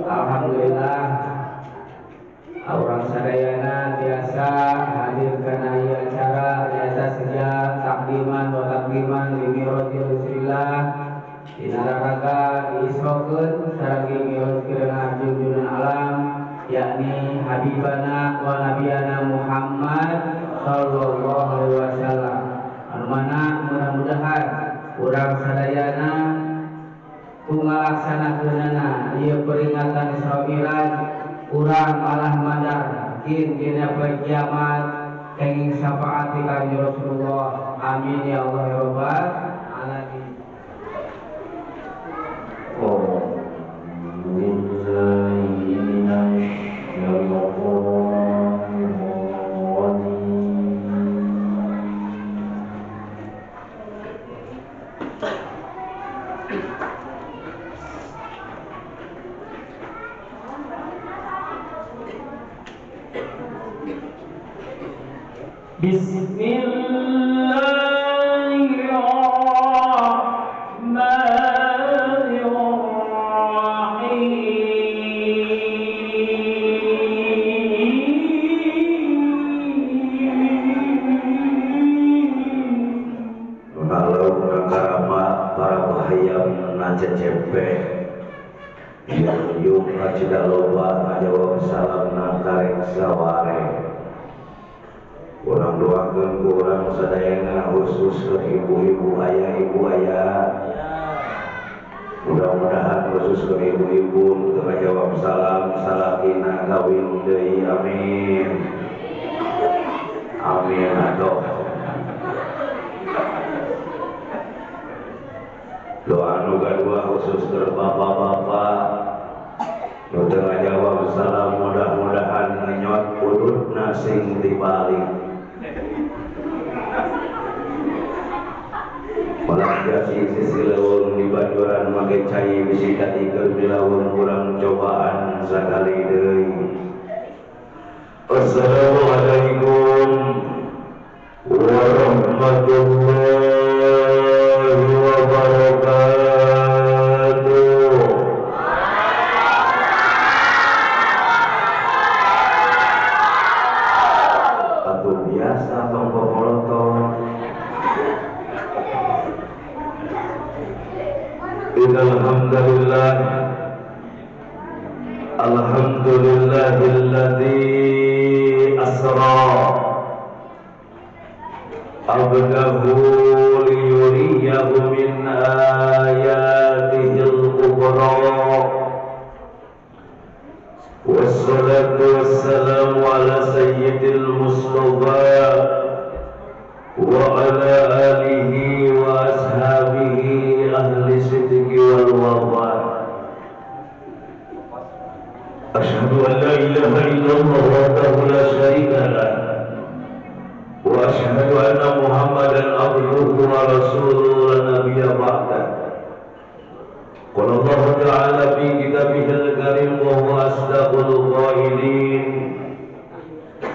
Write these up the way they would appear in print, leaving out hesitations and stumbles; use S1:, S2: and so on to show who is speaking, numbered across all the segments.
S1: Alhamdulillah urang sadayana biasa hadir kana ieu acara biasa sejak takdiman wa takdiman di Mi'raj Rasulillah dina raraga diisrokeun sareng mi'rajkeun junjungan alam yakni habibana wa nabiyana Muhammad sallallahu alaihi wasallam. Anu mana mudah-mudahan urang sadayana ku ngalaksanakeunana ieu peringatan Isra Mi'raj urang malah madar kin dina poe kiamat kenging syafaat ti Kanjeng Rasulullah. Amin ya Allah ya rabbal alamin.
S2: Bismillahirrahmanirrahim.
S3: Kalau karama para bahayam nacecepe yang ngacida loba ngajawab salam nakarek saware. Urang doakeun ku urang sadayana khusus ke ibu-ibu ayah ibu ayah. Mudah-mudahan khusus ke ibu-ibu teu ngajawab salam salakina kawin deui, amin. Amin atuh. Doa nu kadua khusus ke bapak-bapak nu teu ngajawab salam mudah-mudahan ngenyot udutna sing dibalik. Malah jasi sisi leuweung di banjuran make cai bisi kadikeun di leuweung urang cobaan sakali deui. Assalamualaikum warahmatullahi wabarakatuh. Atuh biasa tong popoloto. Alhamdulillah, alhamdulillahilladzi asra abdahu liyuriyahu min ayatihil kubra. Wassalatu wassalamu ala sayyidil mustafa wa ala alihi wa ashabihi ahli sidqi wal wafa. Asyhadu an la ilaha illallah wahdahu la syarika lah wa asyhadu anna Muhammadan abduhu wa rasuluhu la nabiyya ba'da. Qala Allah ta'ala fi kitabihil karim wa huwa asdaqul qailin.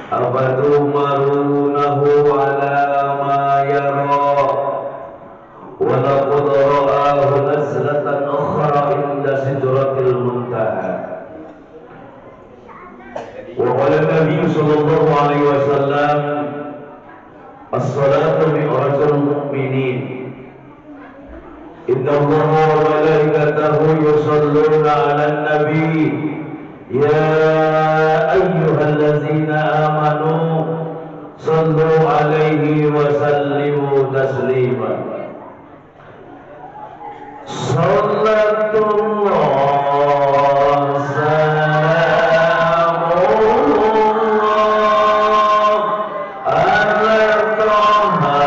S3: Afatumarunahu ala ma yara wa laqad ra'ahu nazlatan ukhra inda sidratil muntaha. Wa qala Nabi sallallahu alaihi wasallam, as-salatu mi'rajul mu'minin. Inna Allaha wa malaikatahu yusalluna 'alan nabi ya ayyuhallazina amanu sallu 'alaihi wa sallimu taslima. Sallatullah salamullah ala taha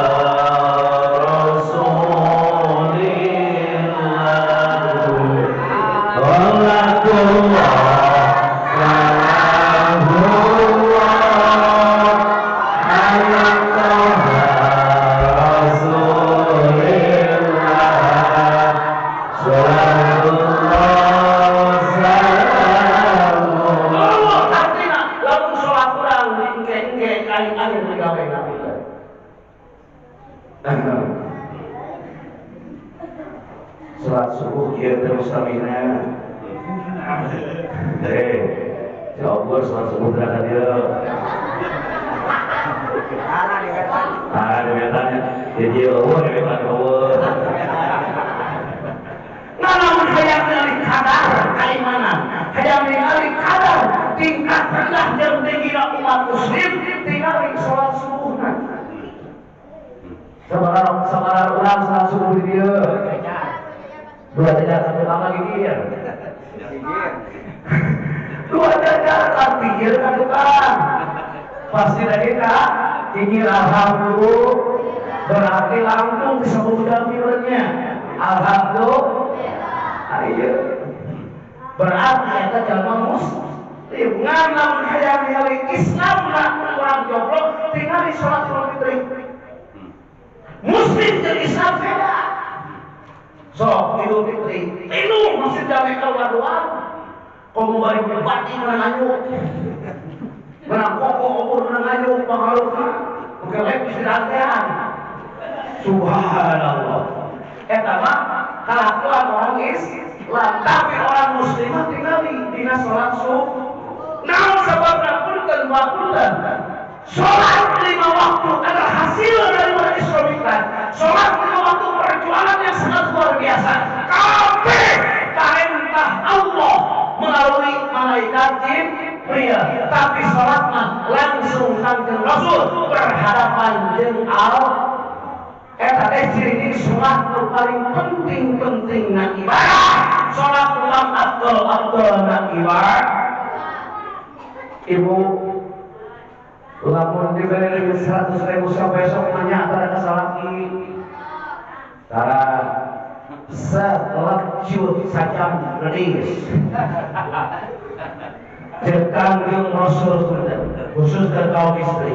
S3: rasulillah. Sallatullah salamullah ala taha rasulillah. Salat subuh kieu teh mustamina. Coba salat subuh teh ka dieu. Tara di wetan. Jadi eueuh di wetan eueuh.
S2: Nah, namun hayang ningali kadar keimanan, hayang ningali kadar tingkat rendah jeung tinggi umat muslim tingali salat subuhna.
S3: Sabaraha urang salat subuh di dieu? Dua jajar satu lama gigir.
S2: Dua jajar kan gigir kan tukang. Pasti lagi kak gigir alhamdulillah berarti langsung disebut kafirnya. Alhamdulillah. Ayo. Berarti eta jalma muslim ngan lamun hayang ningali Islam lah urang jomblo tingali salat Idul Fitri. Muslim jeung Islam beda. Sok Idul Fitri, tilu masjid jame keluar doa. Komo bari bupati menang ayu. Menang koko obor menang ayu pangaluka. Gelek istirahatean. Subhanallah. Eta mah kelakuan orang Islam, tapi orang muslimah tingali dina salat subuh. Naon sababna punten wa punten. Salat 5 waktu adalah hasil daripada Isra Mi'raj. Salat 5 waktu perjuangan yang sangat luar biasa. Kabeh perintah Allah melalui malaikat Jibril. Tapi salat mah langsung Kanjeng Rasul berhadapan dengan Allah. Eta teh ciri salat nu paling penting-penting na ibadah. Salat ulang abdol-abdol na ibadah.
S3: Ibu lamun diberi duit 100.000 sampai besok nanya antara kesalaki tara selepcut sajam gelis jeung Kangjeng Rasul khusus ke kaum istri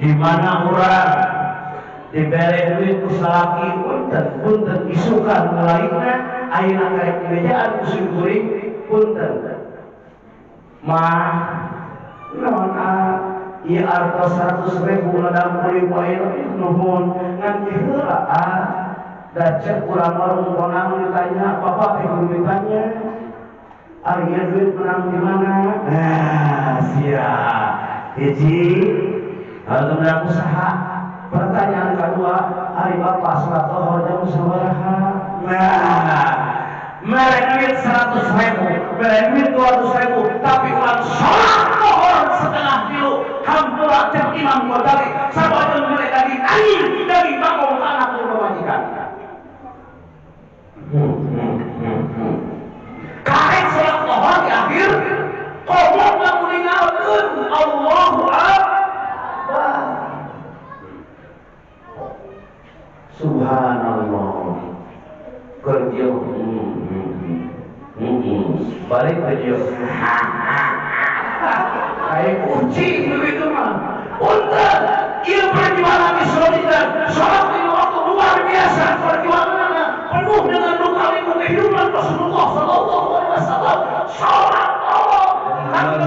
S3: di mana urang diberi duit ku salaki punten punten isukan ngalainna ayeuna karek dibejaan ku simkuring punten mah naon ieu artos 100.000 ladang kuring wae nuhun ngan heula da cek urang warung konang ditanya bapak teh kudu ditanya ari ieu duit menang di mana nah sia hiji anu menang usaha pertanyaan kedua ari bapak salat zuhur jam sabaraha
S2: nah mere duit 100.000 mere duit 200.000 tapi urang salat zuhur setengah tilu hampura cek Imam Ghazali sabajeun mere daging anjing daging bakong anak pamajikan. Karek salat zuhur di akhir komo lamun ningalkeun Allahu Akbar.
S3: Subhanallah. Kerja balik kerja
S2: kayak kucing begitu mah. Punten ieu perjuangan Isra Mi'raj salat 5 waktu luar biasa perjuanganna penuh dengan luka liku kehidupan Rasulullah sallallahu alaihi wasallam. Salat Allah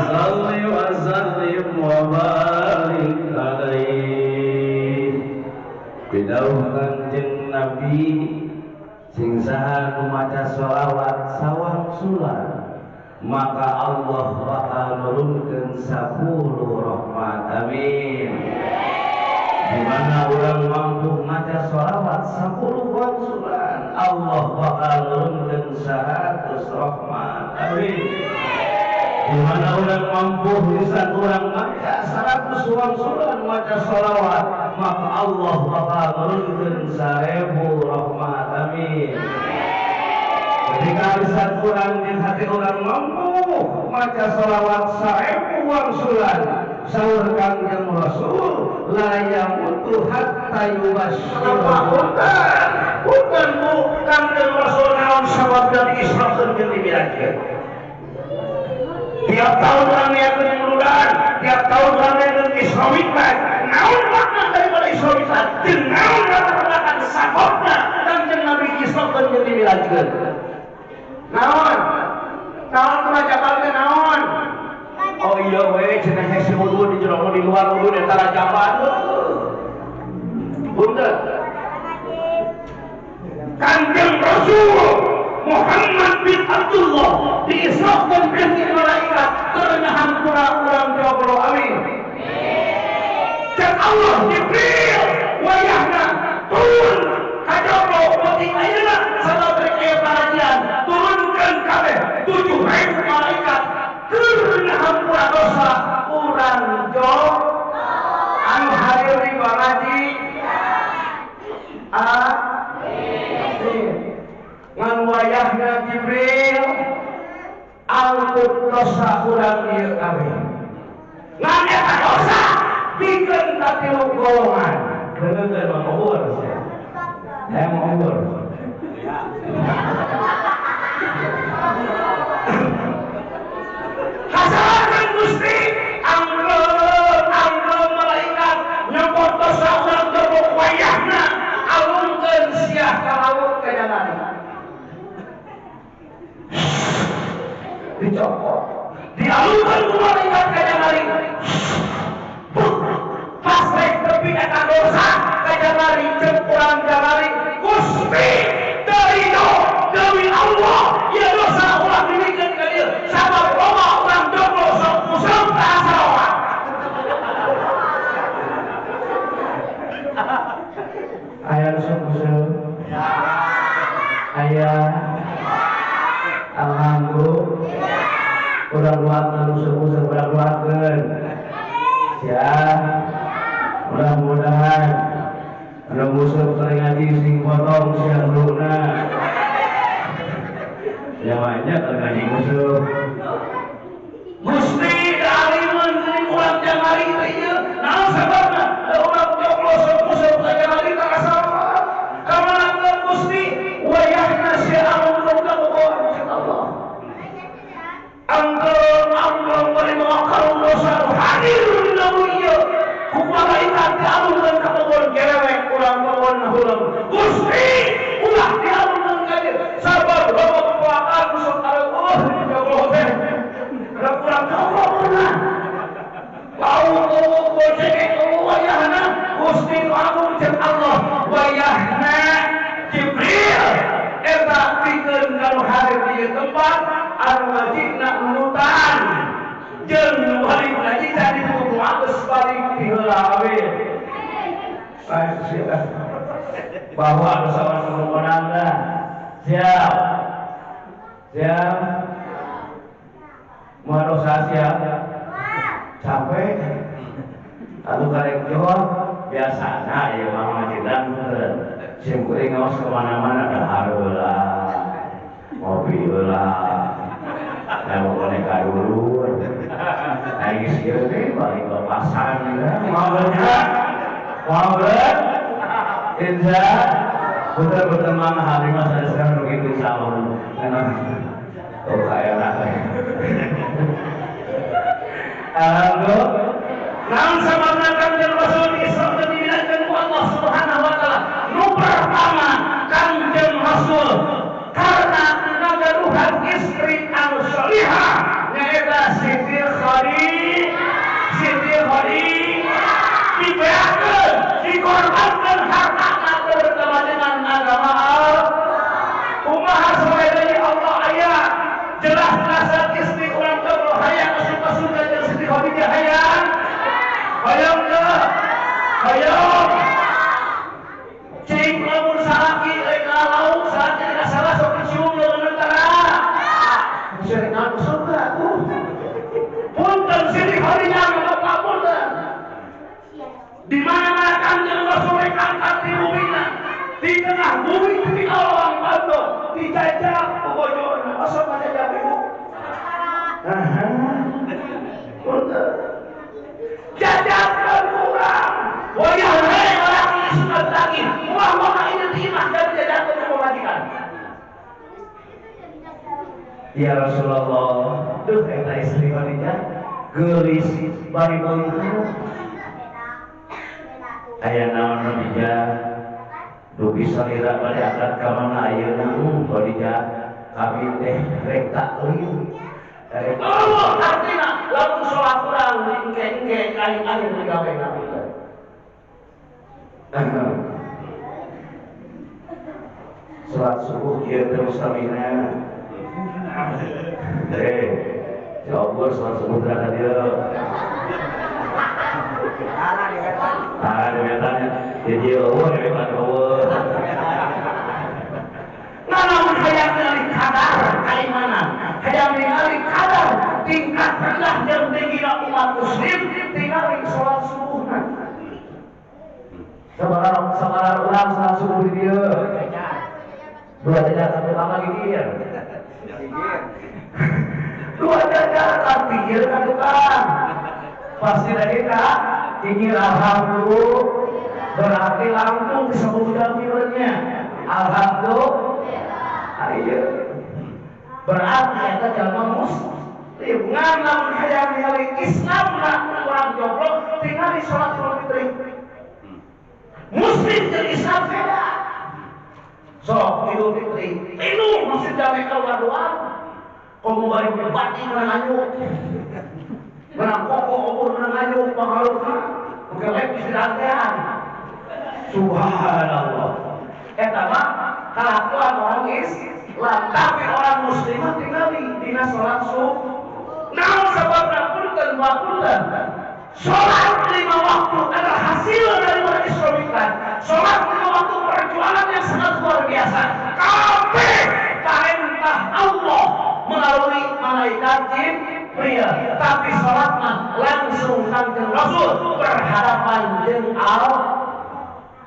S3: salli wa sallim wa barik alaihi bidauh Kanjeng Nabi sing saha nu maca sholawat sawangsulan maka Allah bakal nurunkeun 10 rahmat. Amin. Di mana urang mampu maca sholawat 10 wangsulan Allah bakal nurunkeun 100 rahmat. Amin. Di mana urang mampu lisan urang maca 100 wangsulan maca sholawat maka Allah bakal nurunkeun 1000 rahmat. Amin. Ketika lisan urang jeung hati urang mampu maca sholawat 1000 wangsulan saur Kangjeng Rasul la yamutu hatta yubashshira.
S2: Punten punten Bu Kangjeng Rasul naon sababna diisrakeun jeung dimi'rajkeun. Tiap tahun urang niatkeun muludan, tiap tahun urang niatkeun Isra Mi'raj. Naon makna daripada Isra Mi'raj? Jeung naon rata-rata sababna Kangjeng Nabi diisrakeun jeung dimi'rajkeun? Naon? Naon rajaban teh naon? Oh iya we cenah hese wudu di jero di luar wudu eta rajaban. Punten. Kanjeng Rasul Muhammad bin Abdullah diisrokan kanjeng malaikat ternahan kurang-kurang joblo amin. Cek Allah Jibril wayahna turun ka joblo penting ayeuna sabab rek aya pengajian turunkeun kabeh 7.000 malaikat keur ngahampura dosa urang joblo anu hadir di pangaji amin. Ngan wayahna Jibril angkut dosa urang ieu kabeh. Ngan eta dosa pikeun ka tilu golongan.
S3: Dengekeun mah umur sia. Saya mau umur.
S2: Kasalahan Gusti anggeum malaikat nyopot dosa urang gebok wayahna alungkeun sia ka laut ka jalan. Dicopot, dialungkan ku malaikat ka janari. Pas rek tepi eta dosa ka janari ceuk urang janari Gusti dari dewi Allah ieu dosa ulah dibikeun ka dieu sabab loba urang jomblo sok museup ka saroa.
S1: Aya nu sok museup. Aya alhamdulillah urang doakeun useup-useup urang doakeun. Ya, mudah-mudahan anu museup keur ngaji sing potong sia huluna.
S3: Ya banyak keur ngaji museup.
S2: Gusti alimun geuning urang janari teh ieu. Naon sababna? Da urang jomblo sok museup ka janari teh kasalahan. Kamanakeun Gusti wayahna sia alungkeun ka bogohan cek Allah. Anggeum bari mawa dosa hadir dina bumi ieu. Ku malaikat dialungkeun ka bogohan gerewek urang bogohan huleung. Gusti ulah dialungkeun ka dieu sabab loba pepuakan sok areueuh jomblo teh. Kurang jomblo mah. Bau bocengek wayahna Gusti nu agung cek Allah wayahna Jibril eta pikeun ka nu hadir di ieu tempat anu ngajina nunutan jeung nu balik ngaji tadi kudu geus balik ti heula we.
S3: Bahwa dosa urang nu siap. Siap. Mau dosa siap. Capek. Lalu karek jor biasana ieu mah ngajidan heuh. Sim kuring ngaos ke mana-mana dahar heula. Ngopi heula. Nah, boneka dulu. Nah, geus ieu teh balik ke pasar ya. Mau bener? Mau bener? Insya putar-putar mana hari masa sekarang begitu sama. Oh, kayak enak. Alhamdulillah.
S2: Naon sababna Kanjeng Rasul Isra dan dibilangkeun ku Allah Subhanahu wa taala. Nu pertama Kanjeng Rasul karena ngagaduhan istri anu sholihah nyaeta Siti Khadijah. Siti Khadijah dibeakeun, dikorbankeun hartana keur kemajuan agama Allah. Kumaha sore deui Allah aya jelas-jelasan istri urang jomblo hayang asup ka surga jeung Siti Khadijah hayang. Hayang teu? Hayang. Cing lamun salaki rek lauk salaki rek salah sok dicium leungeun tara. Bisa rek ka surga atuh. Punten Siti Khadijah mah bapak punten. Di mana-mana Kanjeng Rasul rek angkat di bumina. Di tengah bumi di lawang bandung dijajah ku bojona. Osok ngajajah ibu. Aha. Punten. Jajakan urang. Wayah we laki sunat lagi. Ulah maka ini diimah dan jajakan ku pamajikan.
S3: Ya Rasulullah, duh eta istri Khadijah geulis bari beunghar. Aya naon Khadijah? Dugi salira bade angkat ka mana ayeuna Khadijah kami teh rek taklim.
S2: Allah artina lamun salat urang engke-engke kain-kain digawe na punten.
S3: Salat subuh kieu teh mustamina. Jawab salat subuh teh ka dieu. Ah, dewetannya. Jadi eueuh dewetan eueuh.
S2: Nah, lamun hayang ningali kadar keimanan, hayang ningali kadar tingkat rendah jeung tinggi umat muslim, tingali salat subuhna.
S3: Sabaraha urang salat subuh di dieu? Dua jajar satu lama gigir.
S2: Dua jajar pikir ka tukang. Pasti lagi ka gigir alhamdulillah. Berarti langsung disebutkan filmnya. Alhamdulillah. Ayo. Berarti eta jalma muslim. Ngan lamun hayang ningali Islam na urang jomblo tingali salat Idul Fitri. Muslim jeung Islam beda. Sok Idul Fitri, tilu masjid jame keluar-luar. Komo bari bupati menang ayu. Menang koko obor menang ayu pangaluka. Bukan lagi istirahat. Subhanallah. Eta mah kelakuan orang Islam, tapi orang muslimah tingali dina salat subuh. Naon sababna punten wa punten. Salat 5 waktu adalah hasil daripada Isra Mi'raj. Salat 5 waktu perjuangan yang sangat luar biasa. Kabeh perintah Allah melalui malaikat Jibril. Tapi salat mah langsung Kanjeng Rasul berhadapan dengan Allah.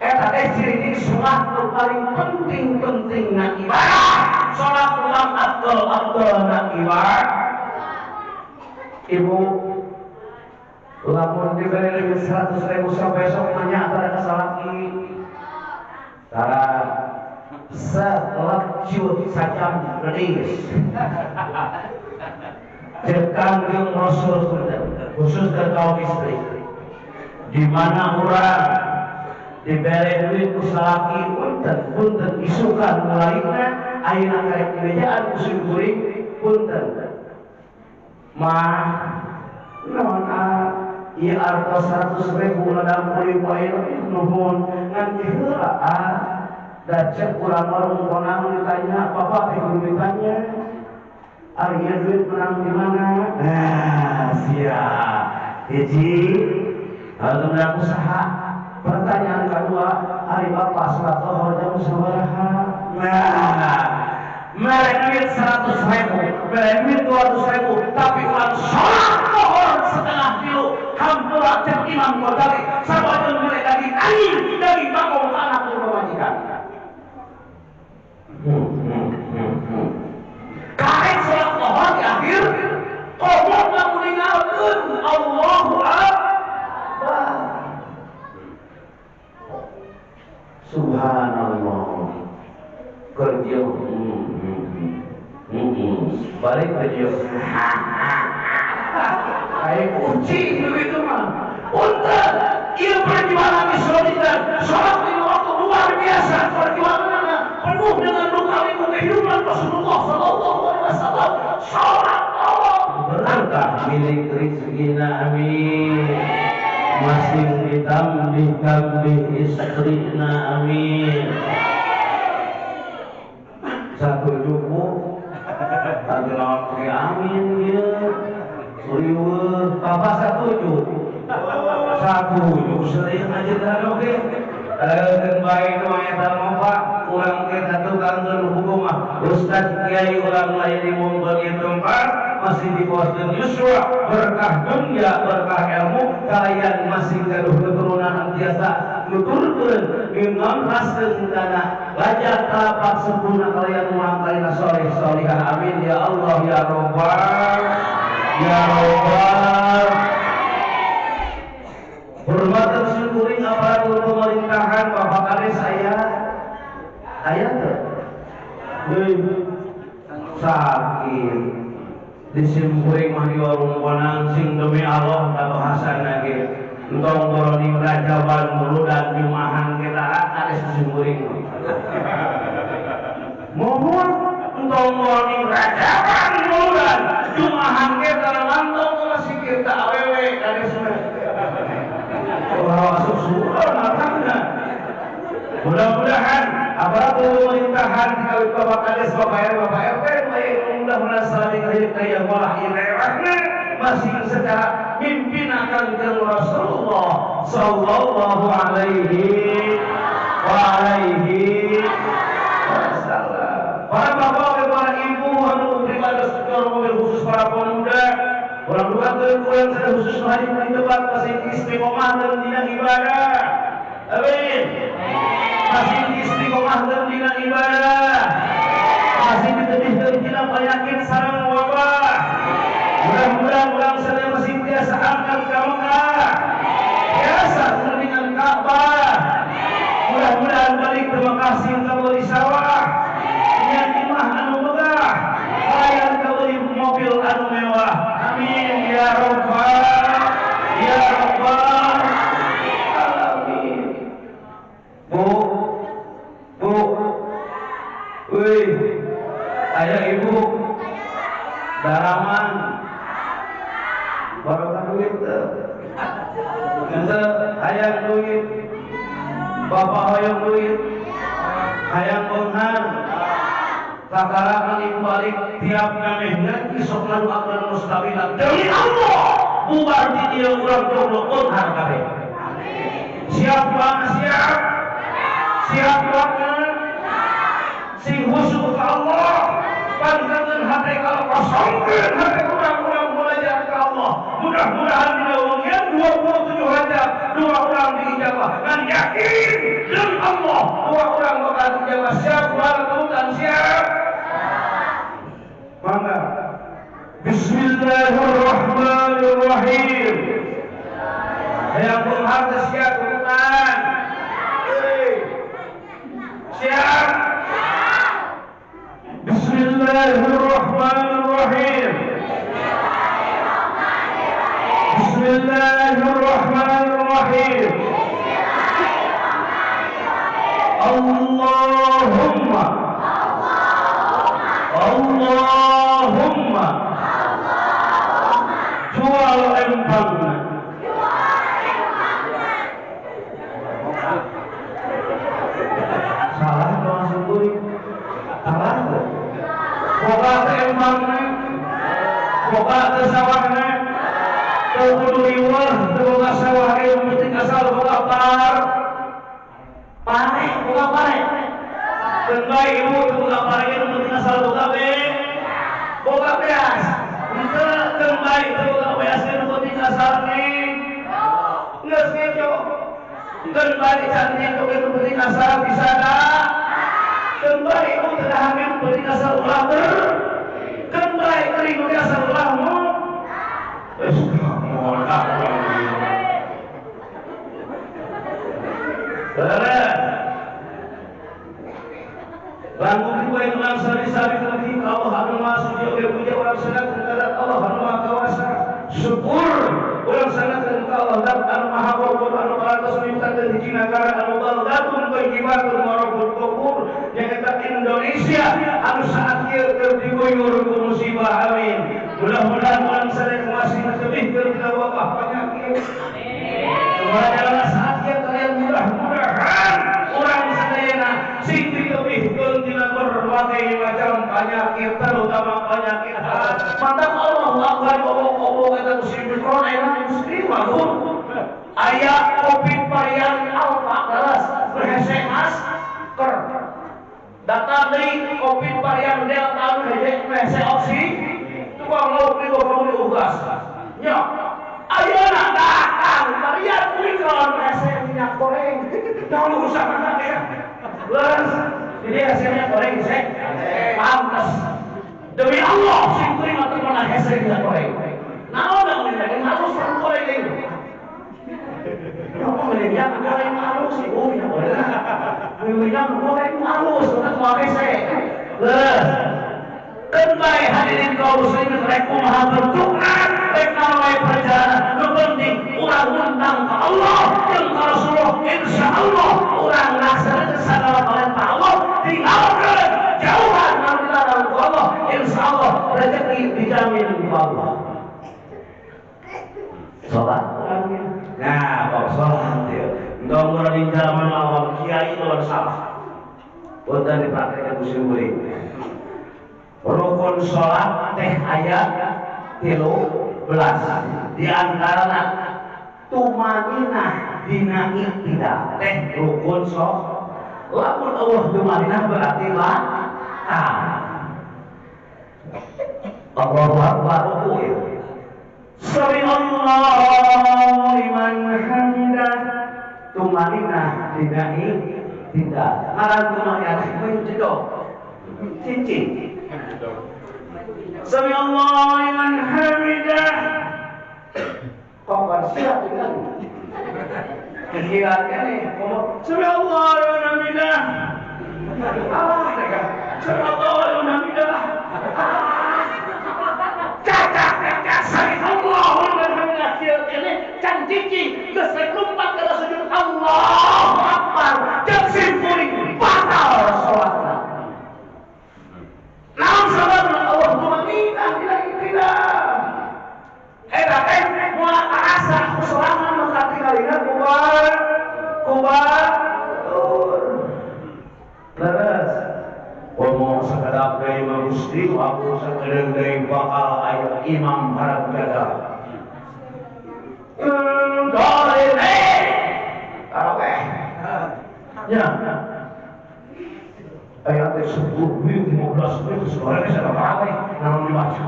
S2: Eta teh ciri salat nu paling penting-penting na ibadah. Salat ulang abdol-abdol na ibadah.
S3: Ibu lamun diberi duit 100.000 sampai besok nanya antara kesalaki tara selekjut sajam gelis jeung Kangjeng Rasul khusus ke kaum istri di mana urang diberi duit ku salaki punten punten isukan mulaina ayeuna karek dibejaan ku simkuring punten mah naon ieu artos 100.000 ladang kuring wae nuhun ngan heula da cek urang warung konang ditanya bapak teh kudu ditanya ari ieu duit menang di mana nah sia hiji lalu menang usaha. Pertanyaan kedua, ari bapak salat zuhur jam sabaraha?
S2: Nah, mere duit 100.000, mere duit 200.000, tapi urang salat zuhur 2.30, hampura cek Imam Ghazali, sarua jeung mere daging anjing, daging bangkong ka anak jeung pamajikan. Karek salat zuhur di akhir, komo lamun ningalkeun Allahu Akbar.
S3: Subhanallah. Kerja balik kerja
S2: kayak kucing begitu mah. Punten, ieu perjuangan Isra Mi'raj, salat 5 waktu luar biasa perjuanganna penuh dengan luka liku kehidupan Rasulullah sallallahu alaihi wasallam. Salat Allah
S3: berkah milik rezekina, amin. Masing ditambih-tambih istrina, amin. Satu cukup tadi lawan pakai amin ya. Riweuh papa satuju. Satuju sering aja dah oke. Keun bae nu eta mah Pak, urang teh tukang hukum mah. Ustaz kiai urang lain di monggon tempat masih di bawah Yusra, berkah dunia, berkah ilmu, kalian masih gaduh keturunan tiasa nuturkeun ngontraskeun kana wajah telapak sempurna kalian urang kalian soleh solihah, amin ya Allah ya Rabbal ya Rabbal. Hormatan syukuring aparatur pemerintahan Bapak Kades saya aya teu sakit disimkuring mah di warung konang sing demi Allah da bahasana ge entong boroning rajaban muludan jumahan kita kades disimkuring mohon entong boroning rajaban muludan jumahan kita mantong masih kita awewe kades mah orang asup surah matangna. Mudah-mudahan
S2: Aparatur pemerintahan dikawit Bapak Kades, Bapak RW, Bapak RT, mudah-mudahan selalu hidup kaya walah ilahna masih secara pimpinan Kanjeng Rasulullah sallallahu alaihi wa alaihi wasallam. Para bapak, para ibu, anu beribadah secara mobil khusus para pemuda, orang tua kurang secara khusus hadir di tempat masih istiqomah dan dina ibadah. Amin. Masih istiqomah dan dina ibadah. Masih ditebih dina penyakit sareng wabah. Mudah-mudahan urang sadaya masih biasa angkat ka Mekah. Biasa dengan Ka'bah. Mudah-mudahan balik terima kasih ka sawah. Nya imah anu megah, hayang kabeuli mobil anu mewah. Amin ya rabbal ya rabbal alamin. Bu, bu, wih, ayah ibu, daraman, barokah duit teu, henteu hayang duit, bapak hoyong duit, hayang beunghar. Kakara ibu balik tiap ngameh ngaji sok ngadoakeun mustabila demi Allah bubar di dieu urang goblok beunghar kabeh. Siap doa siap. Siap doa sing khusyuk ka Allah, pangkeun hate kalau kosongkeun hate urang-urang belajar ka Allah. Mudah-mudahan dina wengian 27 Rajab dua orang diijabah. Ngan yakin demi Allah dua orang bakal diijabah. Siap doa kemutan siap. Mangga. Bismillahirrahmanirrahim. Hayang beunghar teh siap kemutan. Siap. Bismillahirrahmanirrahim. Bismillahirrahmanirrahim. Allahumma Allahumma jual empangna. Salah doa syukuri. Salah tuh. Boga teh empangna, boga teh sawahna, teu kudu riweuh, teu boga sawah ge yang penting asal boga par. Pare, boga pare. Keun bae ibu teu boga pare ge nu penting asal boga be. Boga beas. Henteu keun bae teu boga beas ge nu penting asal neng. Geus ngejo. Keun bae can ngejo ge nu penting asal bisa da. Keun bae ibu teu dahar ge nu penting asal ulah ber. Keun bae kering ge asal ulah mo. Geus modal. Beres. Langkung dua yang urang sari-sari lebih Allah anu maha suci oge puja urang sangat terhadap Allah anu maha kawasa. Syukur urang sangat terhadap Allah dat anu maha ghafur anu parantos nyiptakeun hiji nagara anu baldatun thayyibatun wa rabbul ghafur nyaeta Indonesia anu saat ieu keur diguyur ku musibah. Amin. Mudah-mudahan urang sadaya masih tebih tina wabah penyakit. Amin. Mudah-mudahan saat ieu kalian mudah-mudahan urang sadayana sing ditebihkeun tina berbagai macam penyakit terutama penyakit hati. Mantap Allah Akbar obok-obok eta musibah corona ayeuna muslim waduh. Aya Covid varian Alpha leres hese masker. Datang deui Covid varian Delta nu hese oksi tukang lauk di bawah diugas. Nya ayeuna datang varian Omicron hese minyak goreng. Jangan rusak anak ya. Leres, jadi hese minyak goreng hese. Pantes. Demi Allah sing kuring mah teu meunang hese minyak goreng. Naon da minyak goreng halus goreng deui. Ngomong minyak goreng halus ibu minyak goreng. Minyak goreng halus udah moal hese. Leres. Keun bae hadirin kaum muslimin rek kumaha bentukna rek naon wae perjalanan nu penting urang ngundang ka Allah jeung ka Rasulullah insyaallah urang laksanakeun sagala perintah Allah tinggalkeun jauhan anu dilarang ku Allah insyaallah rezeki dijamin ku Allah. Salat. Nah, kok salat teh. Ndong urang di jalan awam kiai lawan salah. Punten dipraktekeun ku simkuring. Rukun salat teh aya 13 di antarana tumaninah dina iktidal teh rukun salat. Lamun Allah tumaninah berarti batal. Allahu akbar ruku ya. Sami Allahu liman hamidah. Tumaninah dina iktidal. Ngaran tumaninah teh jedog. Cincin. Sami Allahu liman hamidah. Kok siap dengan kegiatan ini? Sami Allahu liman hamidah. Ah, Sami Allahu liman hamidah. Cacak cacak sami Allahu liman hamidah. Kieu kene can cicing geus rek lumpat ka sujud Allahu akbar. Jeung simkuring batal salatna. Naon sababna Allah tumaninah dina iktidal. Eta teh moal karasa ku sorangan nu katingalina kubatur. Leres.
S3: Ngomong sakedap deui mah Gusti, aku sakedeung deui bakal aya imam harap gagal.
S2: Dolene. Taraweh.
S3: Nya. Aya teh 10 menit 15 menit sebenarnya bisa taraweh naon dibaca.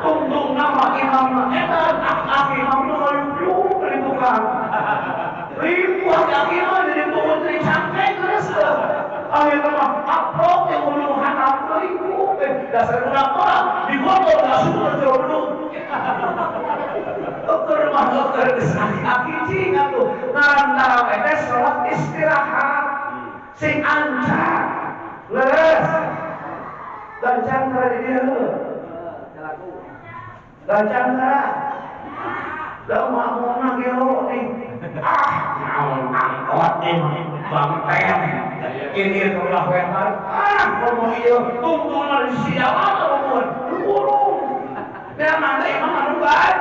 S2: Tungtung nama imam eta aki imam nu hayup di tukang. Ribu aki imam jadi tukang jadi cangkeng geus. Ayeuna mah aprok yang ulu hanap ribu dasar urang digotong asup ke jero bedug. Keur mah keur geus aki cing atuh ngaran taraweh teh salat istirahat sing ancak. Leres. Gancang tara di dieu. Gancang tara. Da makmumna gelo nih. Ah, naon angkot ini bangten. Ini ulah wetan. Ah, komo ieu tungtungna di siawan rumun. Burung. Da mah teh imam anu bae.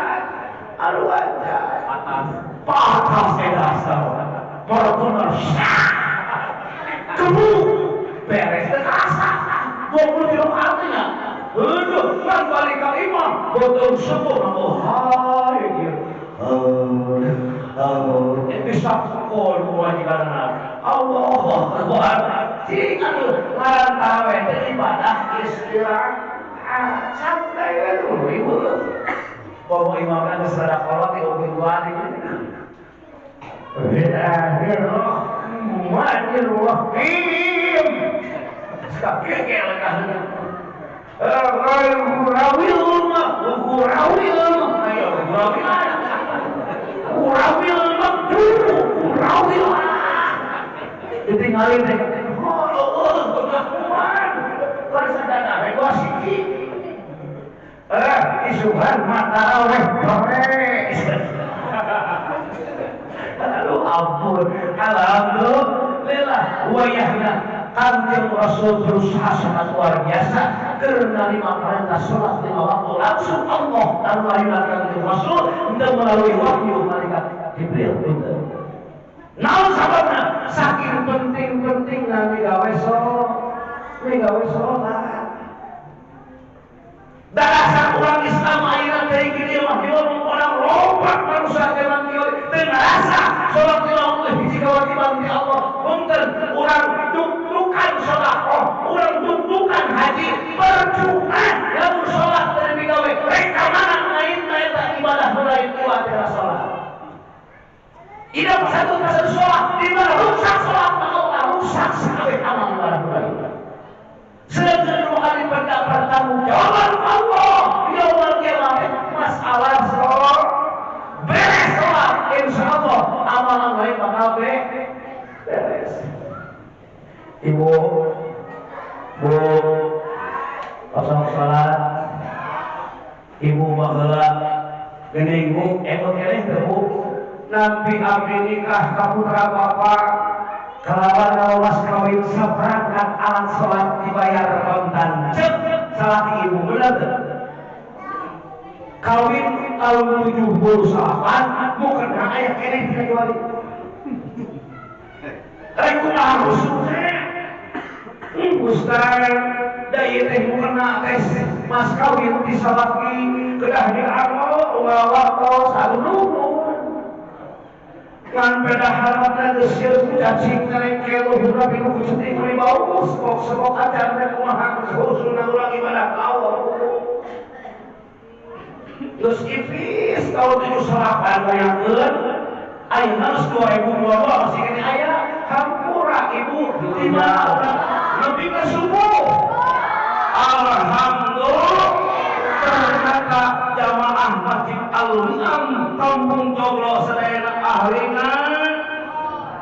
S2: Anu gancang. Patas. Patas teh dasar. Morokona syah. Kebu. Beres teh asa. 20 kilo artinya. Aduh, kan balik ke imam, botol sepuh, oh hai gitu. Bisa pukul kewajiban Allah Akbar. Cing atuh ngaran tarawih teh ibadah istirahat santai we dulu ibu. Bahwa imamna geus rada kolot di ubuntuan ini. Bismillahirrahmanirrahim. Sakit ka ditinggalin teh. Isuhan mata aweh beres. Aduh ampun, alhamdulillah wayahna Kanjeng Rasul berusaha sangat luar biasa karena 5 perintah sholat 5 waktu langsung Allah dan melalui Kanjeng Rasul dan melalui wahyu malaikat Jibril. Naon sababna saking penting-pentingna migawe sholat. Dasar orang Islam ayeuna teh gini mah diomong orang loba manusia zaman kieu teu ngarasa salat lima waktu hiji kewajiban di Allah. Punten urang duk-dukan sedekah, urang duk-dukan haji, percuma lamun salat teu digawe. Rek ka mana lain eta ibadah nu lain kuat dina salat. Ida satu pasal salat di mana rusak salat maka Allah rusak sakabeh amal ibadah nu lain. Sedangkan kali pertanggungjawaban Allah yaumul kiamah masalah sholat beres sholat insya Allah amalan lain bakal beres. Ibu, bu, kosong sholat, ibu baheula geuning bu, emang keneh teu bu, nampi abdi nikah ka putra bapak. Kalawan lawas kawin saperangkat alat sholat dibayar kontan cek salah ibu bener teu? Kawin tahun 78 mukena aya keneh dina diwali. Rek kumaha husukna? Ustaz, da ieu teh mukena teh mas kawin disalaki kedah dianggo unggal waktos aduh ngan beda harapna geus sieun ku cacing nalengkel luhurna pinuh ku ceting meuli bau sekok-sekok acan teh kumaha husukna urang ibadah ka Allah. Geus ipis tahun 78 bayangkeun ayeuna geus 2022 masih keneh aya hampura ibu di mana urang lebih ke subuh. Alhamdulillah ternyata jamaah Masjid Al-Ni'am Kampung Joglo sadayana ahlina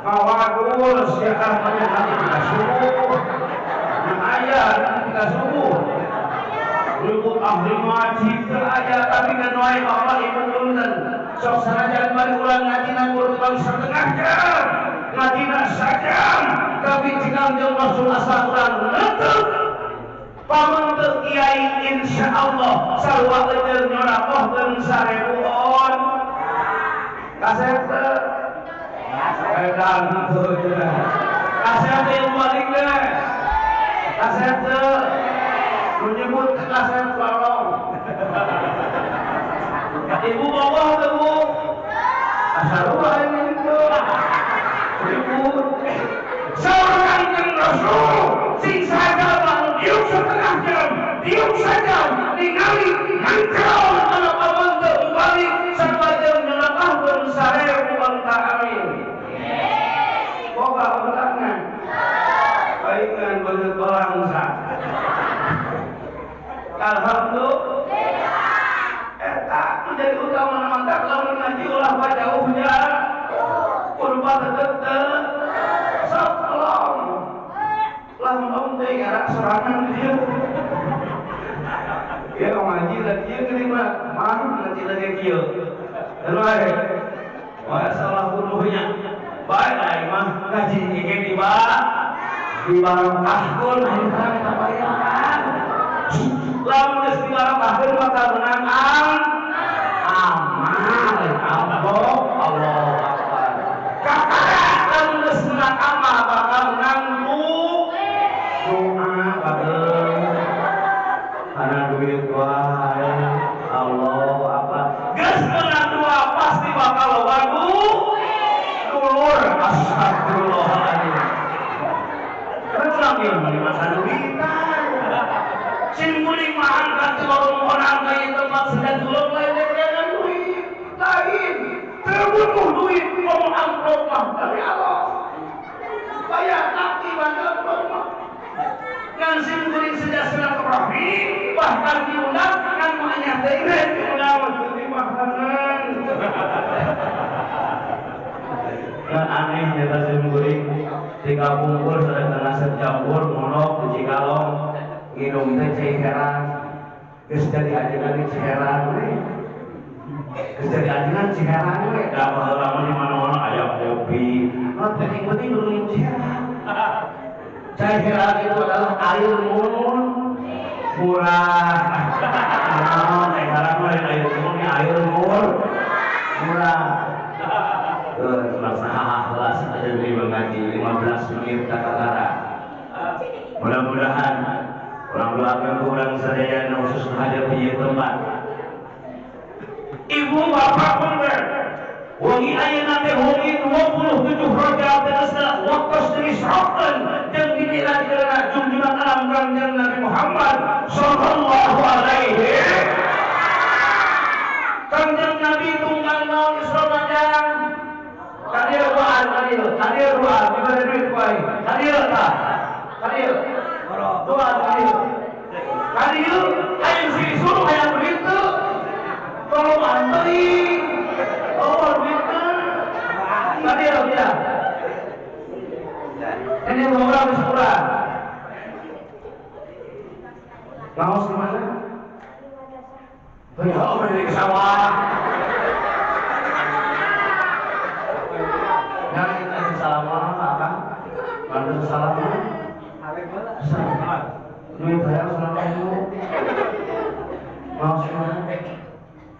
S2: ngawadul siakan banyak hati kita subuh aya kita subuh luput ahli masjid aya tapi kan wae bapak ibu punten sok sanajan bari urang ngajina kurang setengah jam ngajina sajam tapi cinang jeung Rasul asal urang netep pamanteuk kiai insyaallah sarua eureun nyorakohkeun 1000 on kasep teu edan teu kasep teu balik deh kasep teu menyebut kasep lolong ibu bawah teu bu asarua ini teu ibu saur Kangjeng Rasul sing saja diuk setengah jam diuk sajam ningali mangkal kana pamanteuk balik sampai nyelakahkeun 1000 angka amin. Boga pemenangna baingan beungeut balangsa. Alhamdulillah eta menjadi utama mantap lamun ngaji ulah jauh jarak kurba tetep sok tolong lamun om teh ngarak sorangan dieu ya ngaji lagi kieu geuning mah mah ngaji lagi kieu terus wae salah bunuhnya bae aing mah ngaji ge di dibarokahkeun aing teh minta bayaran lamun geus dibarokahkeun bakal menang amal Allah Allahu Akbar kakara lamun geus menang amal bakal menang doa bageun karena duit wae Allahu Akbar geus menang doa pasti bakal loba dulur astagfirullahaladzim kurang ieu mah masa duitan sim kuring mah angkat ti warung orang ka ieu tempat sedang tulung lain dengan duit lain terbutuh duit ngomong amplop mah dari Allah bayar kaki bandar amplop mah ngan sim kuring sejak silaturahmi bahkan diundang kan maknya teh diundang mah di makanan kan aneh nyata sim kuring di kapungkur sedang ngasep campur monok di Cikalong nginum teh ciherang geus jadi ajengan ciherang we geus jadi ajengan ciherang we da baheula mah di mana-mana aya kopi mah penting-penting kudu nginum ciherang. Ciherang itu adalah air murah. Naon ciherang mah air murah air murah. Kelas ada di mengaji 15 menit kakara. Mudah-mudahan orang belakang kurang sadayana khusus menghadapi tempat. Ibu bapak bener. Wengi ayeuna teh wengi 27 Rajab tegasna waktos diisrokeun jeung diniladkeun junjungan alam Kangjeng Nabi Muhammad sallallahu alaihi. Kangjeng Nabi tunggang naon Isra Mi'raj? Hadir ruan, hadir, hadir ruan, diberi duit kuai, hadir tak, hadir, ruan, hadir, hadir, ayo sini suruh yang begitu, tolong antri, oh begitu, hadir ya, ini orang bersyukur, mau gimana? Ya, beri ke sawah. Salam apa? Ada salam. Salam. Duit bayar salam itu. Mau semua?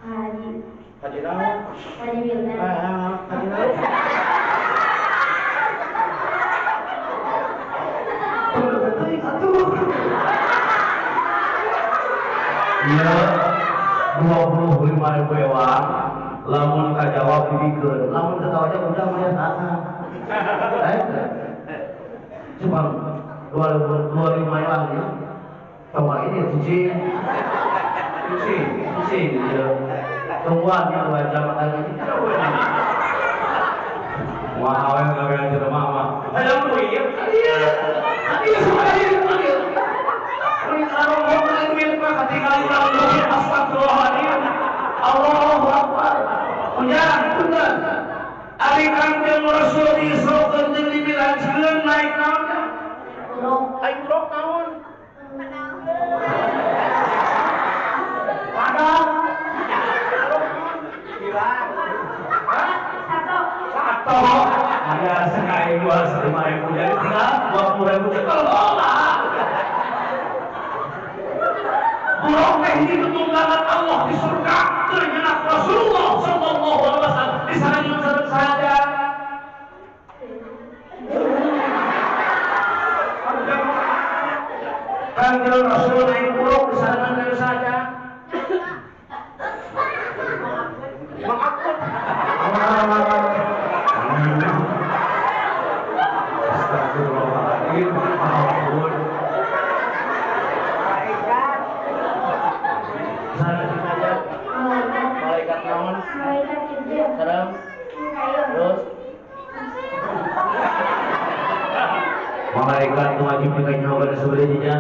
S4: Haji.
S2: Haji naon?
S4: Haji Wildan.
S2: Haji naon? Iya, 25.000 ewang. Lamun kajawab dibikeun, lamun ketawa udah maya tanah. Cuma 25 ewang ya. Coba ini cuci, cuci, cuci. Tungguan yang 2 jam lagi.
S3: Wah, awe gawean jelema mah.
S2: Hayang duit, iya, iya, iya. Kalau duit mah ketinggalan urang duit, astagfirullahaladzim. Allahu Akbar. Ujang, punten. Ari Kangjeng Rasul diisrokeun jeung dimirajkeun naik naon teh? Naik buruk naon? Padang. Hah? Satu.
S3: Ada sekali 25.000 jadi tinggal 20.000
S2: cekel bola. Buruk teh hiji ketunggangan Allah di surga ternyata Rasulullah sallallahu alaihi wasallam di sana juga saja. Kangjeng Rasul naik buruk di sana saja. Mengakut.
S3: Astagfirullahaladzim. Ampun.
S2: Sana saja. Malaikat naon?
S4: Malaikat Jibril.
S2: Serem. Terus
S3: malaikat wajib dikanyawakan sebenarnya.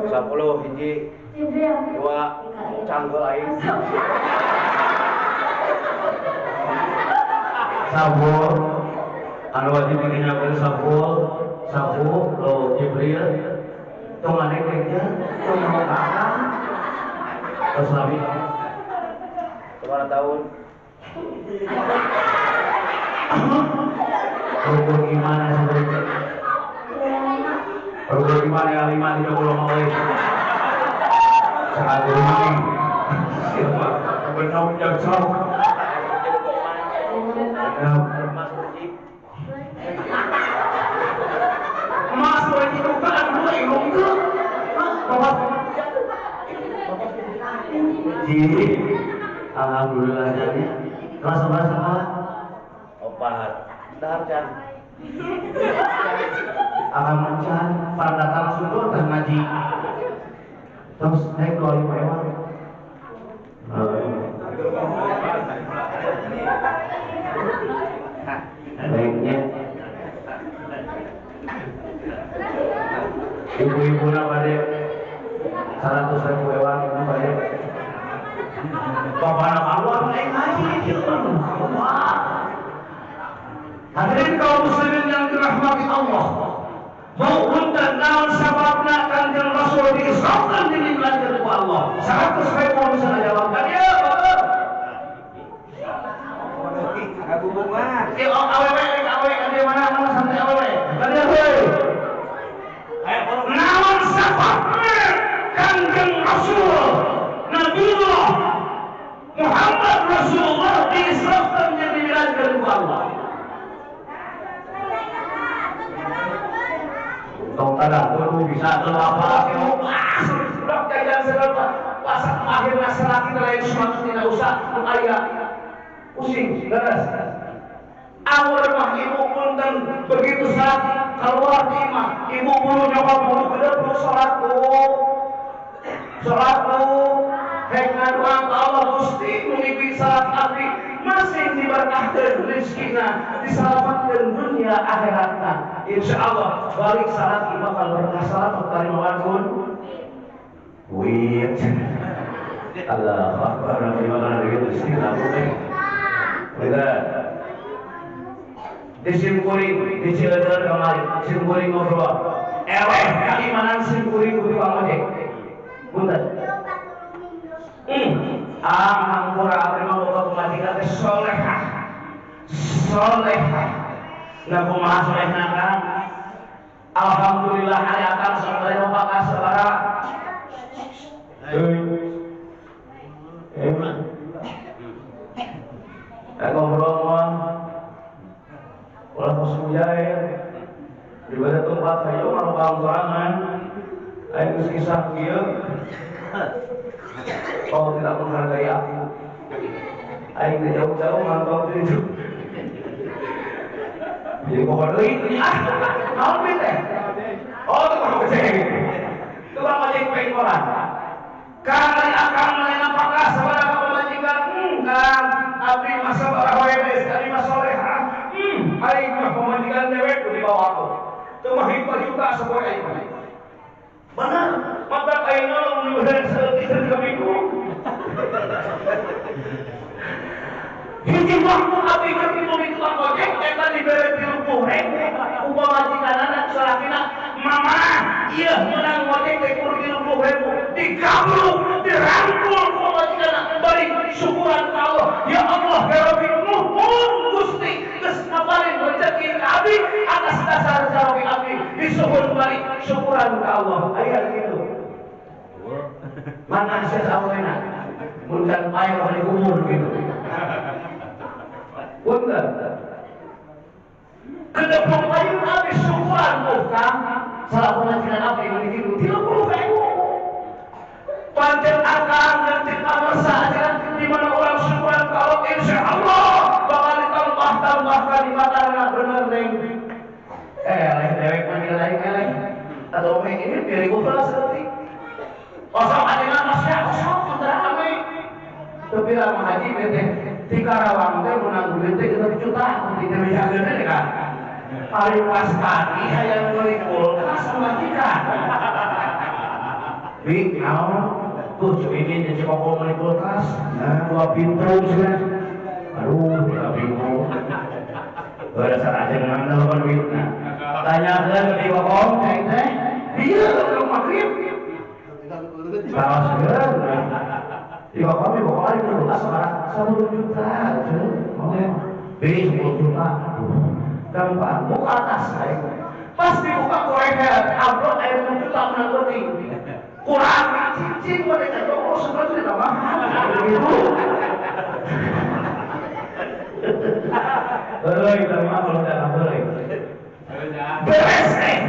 S2: 10 hiji, 2 canggul aing.
S3: Sabu anu wajib dikanyawakan sabu, sabu lo Jibril. Tong aneh kayaknya, tong mau kakak. Terus lagi.
S2: Kemana tahun?
S3: Rukun gimana sebenarnya? Rukun gimana yang 5 30 oleh? Sangat rumah. Siapa? Bertanggung jawab.
S2: Mas wajib bukan dua ilmu itu.
S3: Ji, alhamdulillah jadi kelas berapa sekolah?
S2: 4. Dahar can.
S3: Akan mencan, pada datang syukur dan ngaji. Terus naik 25 ewang. Baiknya. Ibu-ibu nama deh 100.000 ewang ibu pada. Bapak nama luar naik ngaji gitu.
S2: Hadirin kaum muslimin yang dirahmati Allah. Maupun dan naon sababna Kangjeng Rasul diisrokan di dibelanjakan ku Allah. 100.000 bisa dijawabkan ya, Bapak. Eh, awewe awewe ka mana mana santai awewe. Ka dieu heuy. Naon sababna Kangjeng Rasul Nabiullah Muhammad Rasulullah diisrokan jadi dibelanjakan ku Allah.
S3: Tong tada tuh bisa tuh apa?
S2: Sudah jajan segala pasang akhirnya selaki lain suatu tidak usah aya pusing leres. Awal mah ibu punten begitu saat keluar di imah ibu buru nyokap buru gede buru sholat tuh hek ngadoa ka Allah Gusti mugi salat abdi masih diberkahkeun rezekina diselamatkeun dunia akhiratna. Insyaallah balik salat imah kalau berkah salat tarima wargun.
S3: Wih. Allah Akbar terima kasih gitu sih lagu teh. Kita
S2: disimkuring di Cileuneur kamari simkuring ngobrol. Eleh kaimanan simkuring kudu ojek. Punten. Hampura abdi mah boga pamajikan teh solehah. Solehah. Nah kumaha solehna kan? Alhamdulillah ari akang sampai loba ka sabaraha.
S3: Heuy. Emang. Ngobrol mah. Ulah kos mujair. Di bada tempat hayo marobang sorangan.
S2: Ayo geus kisah kieu. Kau tidak menghargai aku. Aing teh jauh-jauh mantau itu. Jadi pokok deui ah, naon duit teh? Oh, tukang ojek. Tukang ojek pengkolan. Kang ari akang manehna pakah sabaraha pamajikan? Kang, abdi mah sabaraha wae geus, abdi mah solehah. Aing mah pamajikan dewek ku dibawa aku. Teu mah 5 juta sapoe aing mah. Benar, maka aing mah mun dibere saeutik ka minggu. Hiji waktu abdi keur di tukang ojek eta dibere 30.000 ku pamajikanana salakina, mama ieu meunang ojek teh kur 30.000 digabluk dirangkul ku pamajikanana bari syukuran ka Allah, ya Allah ya Rabbi nuhun Gusti geus ngabarin rezeki ka abdi atas dasar saroge abdi disuhun bari syukuran ka Allah. Aya kitu mana sia sawena mun can pae mah dikubur gitu. Punten. Kedepok payun abdi syukuran tuh Kang. Salah pemajikan abdi mun kitu 30.000. Pancen akang dan cek pamersa ajaran di mana orang syukuran ka Allah insyaallah bakal ditambah-tambah kalimatana bener neng. Eleh dewek mah lain eleh. Atau meh ini 2000 belas saeutik. Osok ajengan masya osok rame. Tapi lama haji teh di Karawang teh menang duit teh 6 juta di bejageun teh kan. Paling pas pagi hayang meuli kulkas pamajikan. Bi naon? Tuh cek ini cek koko meuli kulkas. Nah, 2 pintu cenah. Aduh, udah bingung. Dasar ajengan lawan duitna. Tanyakeun di koko cek teh. Dieu ke magrib. Taoskeun. Di koko mi pokoknya kulkas sabaraha 10 juta cenah. Bi 10 juta. Gampang, buka atas aing. Pas dibuka korek amplop aya 6 juta menang penting. Kurang cincin mah teh cocok sebenarnya tambahan gitu. Heuy, mah kalau teh heuy. Beres teh.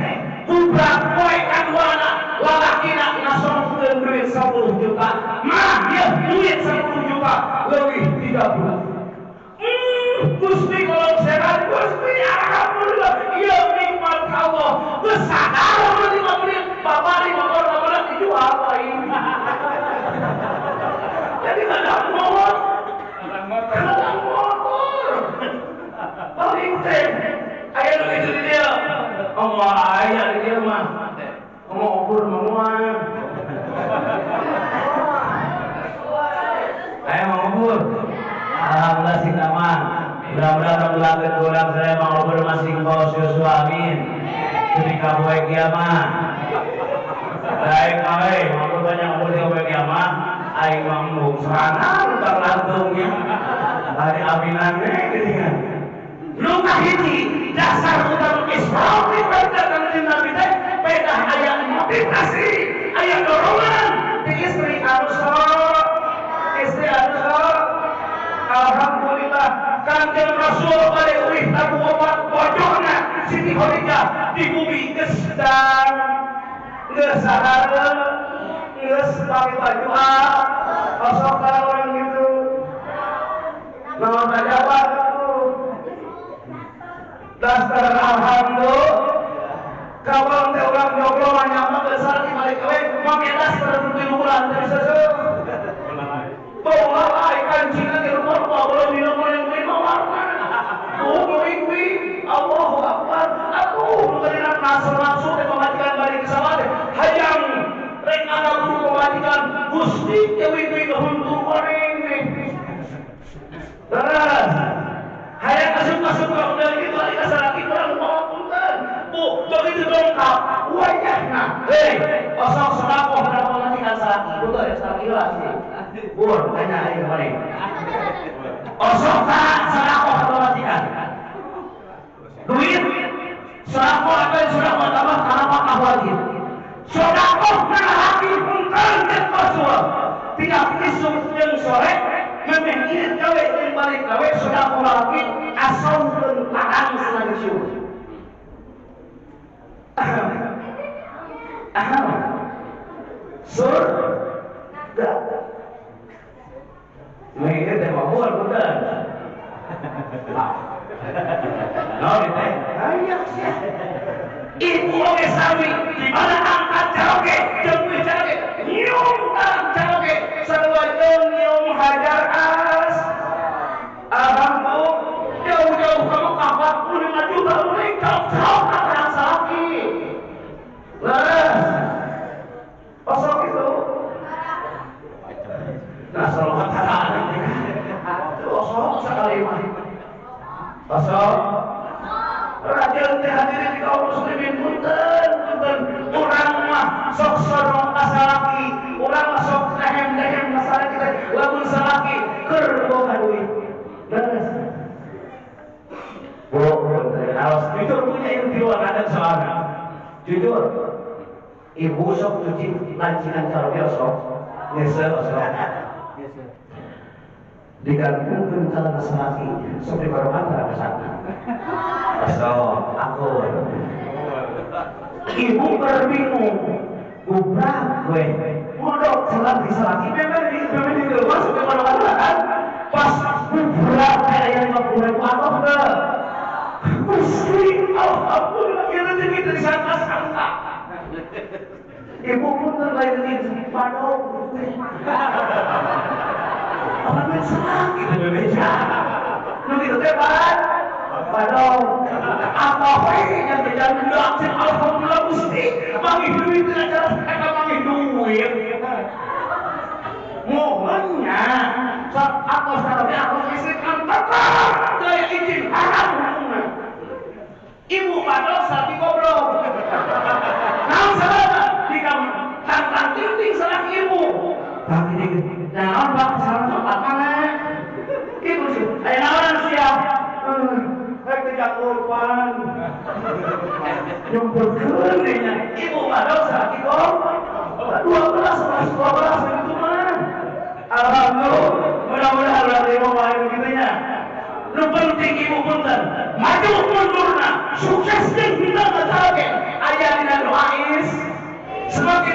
S2: Kubrak poe kaduana lalakina ngasongkeun duit 10 juta. Mah ieu duit 10 juta leuwih 30. Gusti kalau sehat Gusti alhamdulillah ieu nikmat Allah. Geus sadar 5 menit babari motor babara dijual aing. Jadi ladang motor. Ladang motor. Paling teh aya nu kitu di dieu. Allah aya di dieu mah. Ngomong obur mah moal. Aya mah obur. Alhamdulillah sing aman. Mudah-mudahan alhamdulillah kurang saya mau masing kau susu amin. Ketika poe kiamat. Baik bae, mau banyak umur di poe kiamat, aing mah embung sorangan barlantungnya. Hari aminan we geuningan. Nu kahiji dasar utama Isra dipeda kanjeng Nabi teh pedah aya motivasi, aya dorongan di istri anu istri anu alhamdulillah Kanjeng Rasul bade ulih tabu obat bojona Siti Khadijah di bumi geus sedang geus sahareun geus pake baju osok orang gitu naon jawab dasar alhamdulillah kawan teh urang joglo mah nyampe geus salaki balik we make daster 3 bulan teh seuseuh. Bawa ai kancingna di rumah belum di rumah yang lima warna. Tuh beli Allahu Akbar. Atuh nu tadi nasr nafsu teh pamajikan balik ke sawah teh. Hayang rek ngagaburu pamajikan Gusti deui deui kahuntur goreng teh. Terus hayang asup-asup ka udah kitu ari ka salaki urang bawa punten. Bu, begitu dongkap wajahna. Hei, osok sedekah kana pamajikan salaki. Betul ya salaki lah sih. Bur, tanya aing kemarin. Osok sedekah pamajikan. Duit sedekah akan sedekah tambah kana apakah wajib. Sedekah kana laki punten teh rasul. Tidak isuk jeung sore memeh ieu gawe jeung balik gawe sedekah laki asongkeun padang selagi syukur. Surga. Nah, ini teh mabur punten. Naon ieu teh? Hayang sia. Ibu oge sami, di mana angkat caroge, jeung duit caroge, nyium tarang caroge, sarua jeung nyium hajar as. Alhamdulillah, jauh-jauh ka Mekah 45 juta murid cok-cok ka salaki. Leres. Osok itu. Nah, salawat osok sekali mah. Osok. Rajin teh hadirin di kaum muslimin punten, punten. Urang mah sok sodong ka salaki, urang mah sok dehem-dehem ka salaki teh, lamun salaki keur boga duit. Leres. Bu, harus jujur punya yang di luar ada soalnya. Jujur. Ibu sok cuci lancingan caroge osok, ngese osok. Digantungkeun calon salaki, sok dibarokan tara kasana. Osok, akur. Ibu berbingung, gubrak we. Mondok salaki salaki memang di rumah sok dibarokan kan. Pas gubrak kayak 50.000 atoh teu. Gusti, alhamdulillah ieu teh kitu disangka-sangka. Ibu pun terlain di padong. Apa duit salaki teh bebeja. Nu kitu teh padong. Apa we yang beja geus alhamdulillah Gusti, manggih duit teh acara eta manggih duit. Mohonnya sok atos karoge atos istri kan tetep daya izin haram hukumna. Ibu padong salaki goblok. Naon sababna? Di kamar tantang ting salaki ibu. Tapi naon Pak salah tempat mana? Kitu sih. Aya naonan sia? Rek teh jakurpan. Nyumpulkeun nya. Ibu padong salaki goblok. 12